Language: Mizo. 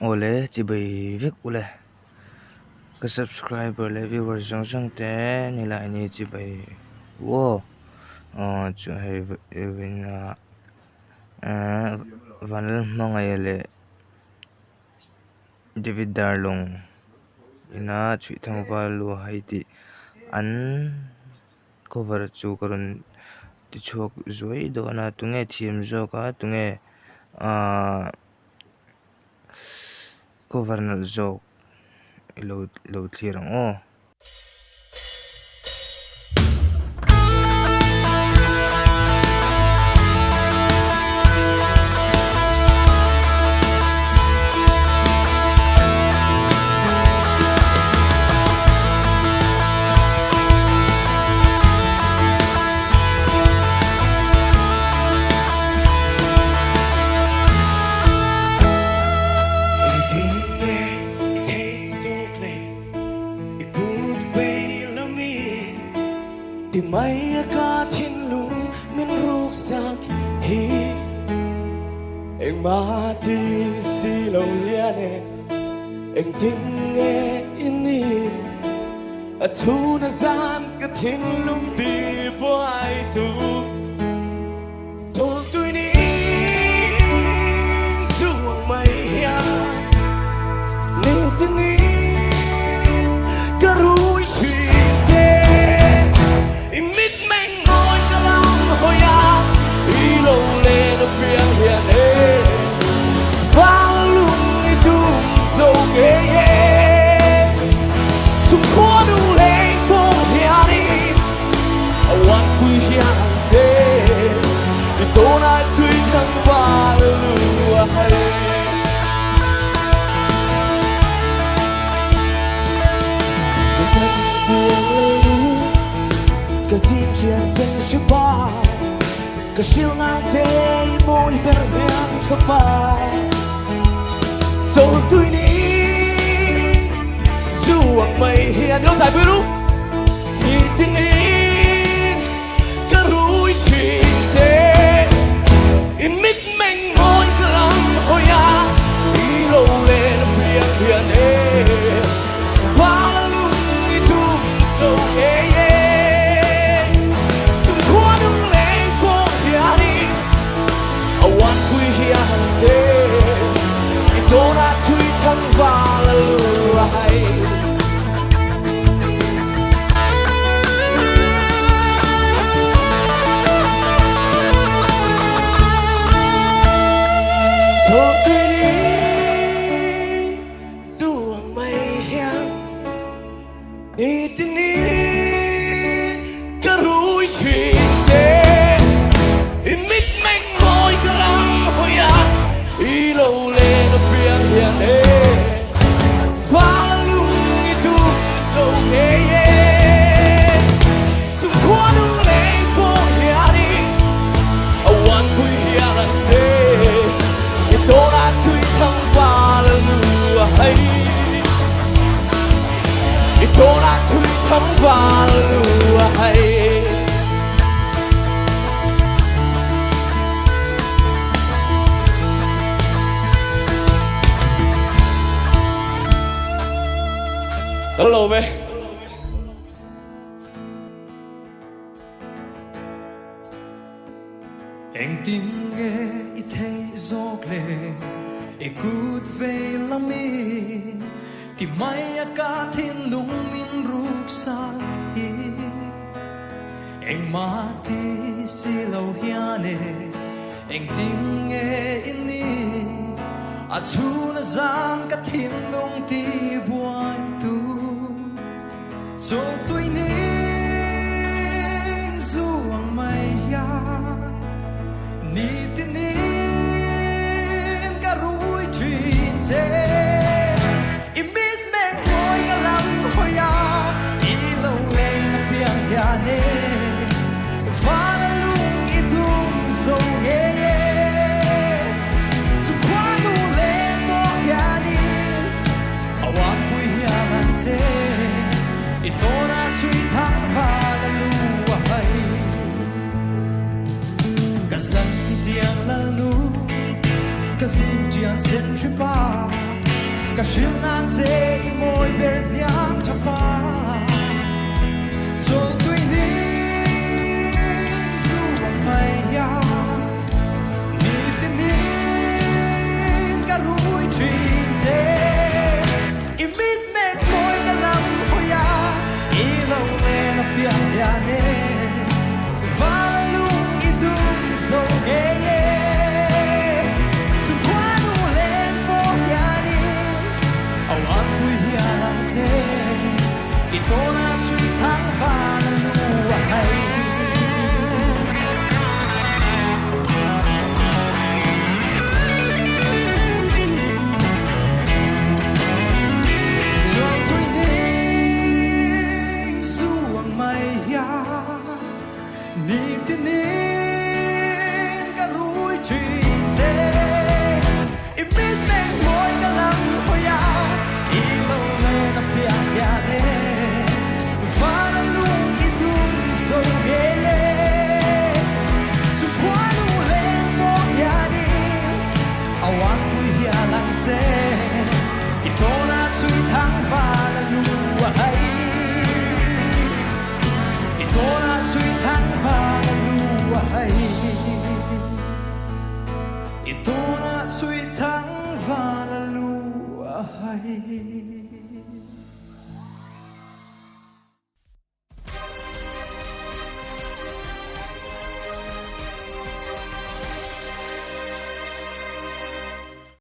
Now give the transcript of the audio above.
Awle chibai vek ule ka subscriber leh viewers zawng zawng te nilai ni chibai uaw aw chu hei ahh Vanlalhmangaih leh David Darlawng ina chhuihthangval luahai tih an. Cover chu ka rawn ti chhuak zuai dawn a tunge thiam zawk a tunge ahh cover nalh zawk ilo lo thlir ang aw. Engtin nge i theih zawk le i kut vei lami ti mai a ka thinlung min ruksak hi engmah ti si lo lian e. Engtin nge i nih? A chhun a zan ka thinlung ti buai tu Thawltui ning zuang mai hian Nitin in ka rui thin che I mitmeng mawi ka lam hawi a I lo len a piang hian e Vang lung i tum zo ngei e Chung khua nu leng pawh hianin A uan pui hian che I tawnah chui thang val lu a hai Ka zan tiang lu Ka zing chian sen hri pa Ka hrilh nang che i mawi ber hniang tha pa Chawltui ni zuang mai hian Lo zai pui ru Ni tin in ka rui thin che I mitmeng mawi ka lam hawi a I lo len a piang hian e Val a lung i tum zo ngei e Chung khua nu leng pawh hianin a uan pui hian che I tawnah thui thang val a lu a hai. Chawlhtui ni zuang mai hian Nitin in ka rui thin che I mitmeng mawi ka ram hawi a I lo len a piang hian e Val a lung i tum zo ngei e Chung khua nu leng pawh hianin A uan pui hian ang che I tawnah chui thang val a lu a hai I tawnah chui thang val a lu a hai Kan lawm e. Engtin nge i theih zawk le i kut vei lam i ti mai a ka thinlung min ruksak hi Engmah ti si lo hian e engtin nge i nih a chhun a zan ka thinlung ti buai tu Chawltui ning zuang mai hian nitin in ka rui thin che. I mitmeng mawi ka lam hawi a, i lo len a piang hian e, van a lung i dum zo ngei e. Chungkhua nu leng pawh hianin A uanpui hian ang che i tawnah chhui thang val a lu a hai. Ka zan tiang lalnu, ka zing ṭian sen hri pa. Ka hrilh nan che i mawi ber hniang tha pa. Chawltui ning zu ang mai hian Nitinin ka rui thin che. I mitmeng mawi ka lam hawi a, i lo len a piang hian e. Vala lung i dum zo ngei e. Chungkhua nu len pawh hianin au an pui hial ang che. I tawnah chhui thang vala lu a hai. Chawltui ning zu ang mai hian Nitinin ka rui thin che. I mitmeng mawi ka lam hawi a, i lo len a piang hian e. Van a lung i dum zo ngei e. Chu khuanu leng pawh hianin a uanpui hial ang che. I tawnah chhui thang van a lu a hai. I tawnah chhui thang van a lu a hai. I tawnah chhui thang van a lu a hai.